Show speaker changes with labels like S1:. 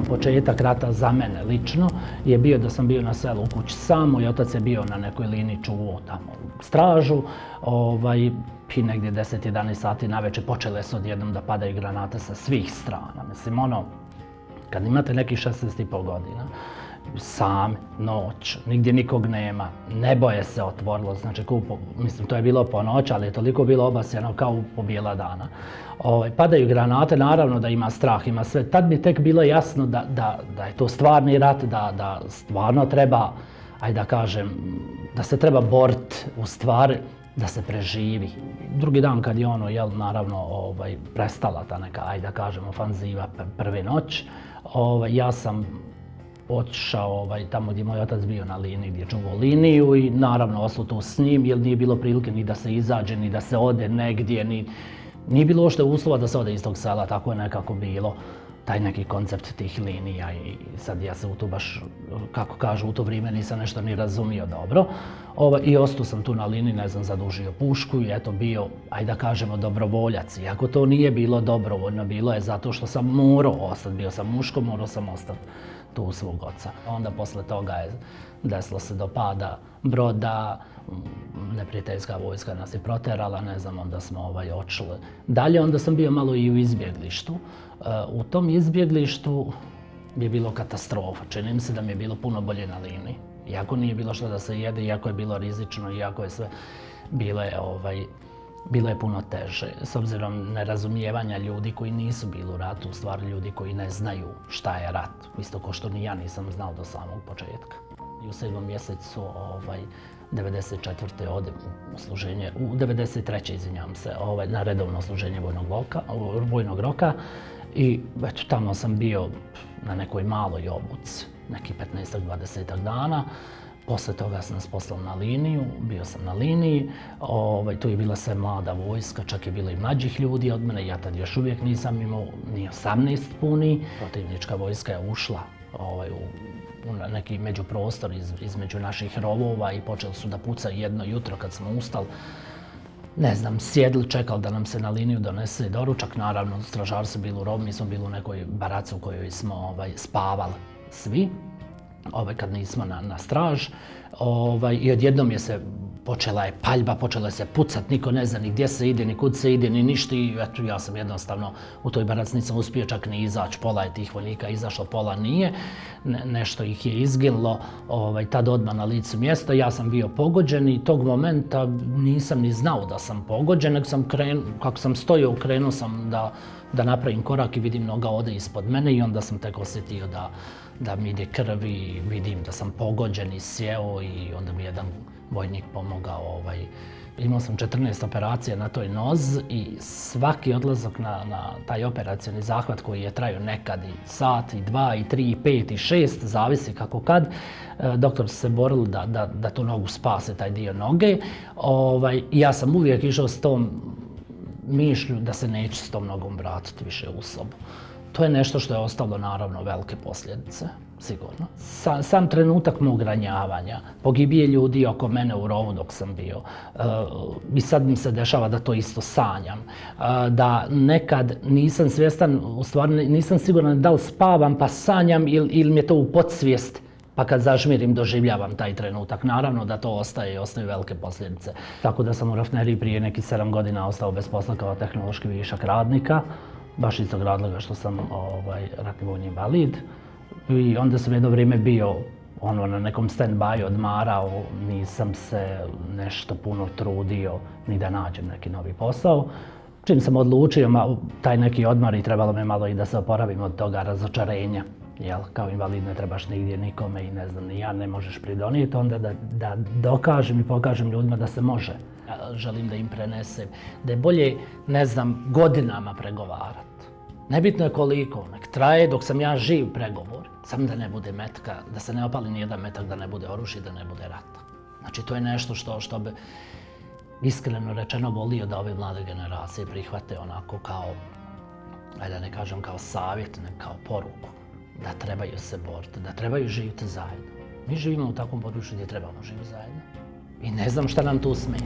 S1: početak rata za mene lično je bio da sam bio na selu u kući sam, moj otac je bio na nekoj liniji čuvao tamo stražu, i negdje 10-11 sati navečer počele su odjednom da padaju granate sa svih strana. Mislim, kad imate nekih 16,5 godina, sam, noć, nigdje nikog nema, nebo je se otvorilo, znači mislim to je bilo po noć, ali je toliko bilo obasjano kao po bijela dana. Padaju granate, naravno da ima strah, ima sve. Tad mi tek bilo jasno da je to stvarni rat, da stvarno treba, ajde da kažem, da se treba boriti u stvari da se preživi. Drugi dan kad je naravno prestala ta neka, ajde da kažem, ofanziva prve noć, ja sam otišao tamo gdje moj otac bio na liniji, gdje je čuvao liniju i naravno oslo tu s njim jer nije bilo prilike ni da se izađe, ni da se ode negdje, nije bilo uopšte uslova da se ode iz tog sela, tako je nekako bilo taj neki koncept tih linija i sad ja se u to baš, kako kažu, u to vrijeme nisam nešto ni razumio dobro. I ostao sam tu na liniji, ne znam, zadužio pušku i eto bio, ajde da kažemo, dobrovoljac. Iako to nije bilo dobrovoljno, bilo je zato što sam morao ostati, bio sam muško, morao sam ostati tu u svog oca. Onda posle toga je desilo se do pada broda, neprijateljska vojska nas je proterala, ne znam, onda smo otišli dalje, onda sam bio malo i u izbjeglištu. U tom izbjeglištu je bilo katastrofa, čini mi se da mi je bilo puno bolje na liniji. Iako nije bilo što da se jede, iako je bilo rizično, iako je sve, bilo je puno teže. S obzirom na razumijevanja ljudi koji nisu bili u ratu, u stvari ljudi koji ne znaju šta je rat, isto kao što ni ja nisam znao do samog početka. I u 7. mjesecu 94. odem u služenje, u 93. izvinjavam se, na redovno služenje vojnog roka i već tamo sam bio na nekoj maloj obuci, nekih 15-20 dana. Posle toga sam nas poslao na liniju, bio sam na liniji, tu je bila sve mlada vojska, čak je bilo i mlađih ljudi od mene, ja tad još uvijek nisam imao ni 18 puni. Protivnička vojska je ušla u neki međuprostor između naših rovova i počeli su da pucaju jedno jutro kad smo ustali. Ne znam, sjedli, čekali da nam se na liniju donese doručak, naravno stražari su bili u rovu, mi smo bili u nekoj baraci u kojoj smo spavali svi. Kad nismo na straž i odjednom počela je paljba, počelo je se pucat, niko ne zna ni gdje se ide, ni kud se ide, ni ništa i eto ja sam jednostavno u toj baraci nisam uspio čak ni izaći, pola je tih vojnika izašlo, pola nije, nešto ih je izginulo, tad odmah na licu mjesta, ja sam bio pogođen i tog momenta nisam ni znao da sam pogođen, nego sam kako sam stojao, krenuo sam da napravim korak i vidim noga ode ispod mene i onda sam tek osjetio da mi ide krv i vidim da sam pogođen i sjeo i onda mi jedan vojnik pomogao. Imao sam 14 operacija na toj nozi i svaki odlazak na taj operacioni zahvat koji je trajao nekad i sat, i 2, i 3, i 5, i 6, zavisi kako kad, doktor su se borili da tu nogu spase, taj dio noge. Ja sam uvijek išao s tom mišlju da se neću s tom nogom vratiti više u sobu. To je nešto što je ostavilo naravno velike posljedice, sigurno. Sam trenutak mog ranjavanja, pogibije ljudi oko mene u rovu dok sam bio. I sad mi se dešava da to isto sanjam. Da nekad nisam svjestan, u stvari nisam siguran da li spavam pa sanjam ili mi je to u podsvijest. Pa kad zažmirim doživljavam taj trenutak. Naravno da to ostaju velike posljedice. Tako da sam u rafineriji prije nekih 7 godina ostao bez posla kao tehnološki višak radnika. Baš iz tog razloga što sam ratni vojni invalid. I onda sam jedno vrijeme bio na nekom stand-by, odmarao, nisam se nešto puno trudio ni da nađem neki novi posao. Čim sam odlučio, taj neki odmor i trebalo mi malo i da se oporavim od toga razočarenja. Kao invalid ne trebaš nigdje nikome i ne znam, ni ja ne možeš pridonijeti, onda da dokažem i pokažem ljudima da se može. Želim da im prenesem, da je bolje, ne znam, godinama pregovarati. Nebitno je koliko, nek traje dok sam ja živ pregovor, samo da ne bude metka, da se ne opali nijedan metak, da ne bude oružje, da ne bude rata. Znači to je nešto što bi iskreno rečeno volio da ove mlade generacije prihvate onako kao, ajde da ne kažem kao savjet, ne kao poruku. Da trebaju se boriti, da trebaju živjeti zajedno. Mi živimo u takvom području gdje trebamo živjeti zajedno. I ne znam šta nam tu smije.